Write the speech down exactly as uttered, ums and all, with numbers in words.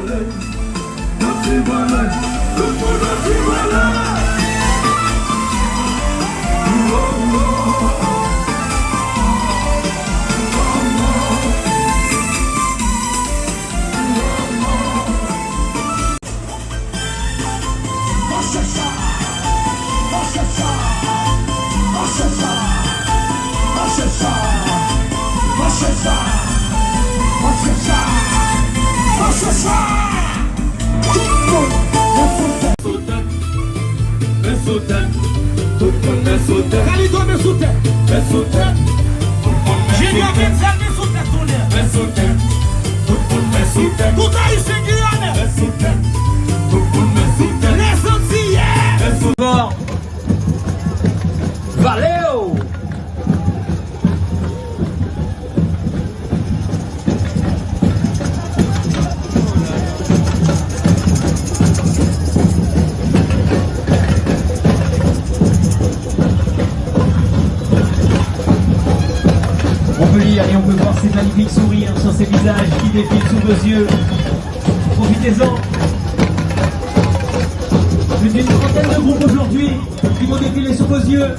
Tout moun, men sou tèt. Men sou tèt. Tout moun men sou tèt. Kalidou men sou tèt. Men sou tèt. Tout moun men sou tèt. Junior Denzel men sou tèt tounen. Men sou tèt. Tout moun men sou tèt. Tout Ayisyen Giyane. Men sou tèt. Tout moun men sou tèt. Lèzantiyè. Men sou tèt. Valeo! On peut lire et on peut voir ces magnifiques sourires sur ces visages qui défilent sous vos yeux. Profitez-en. Plus d'une trentaine de groupes aujourd'hui qui vont défiler sous vos yeux.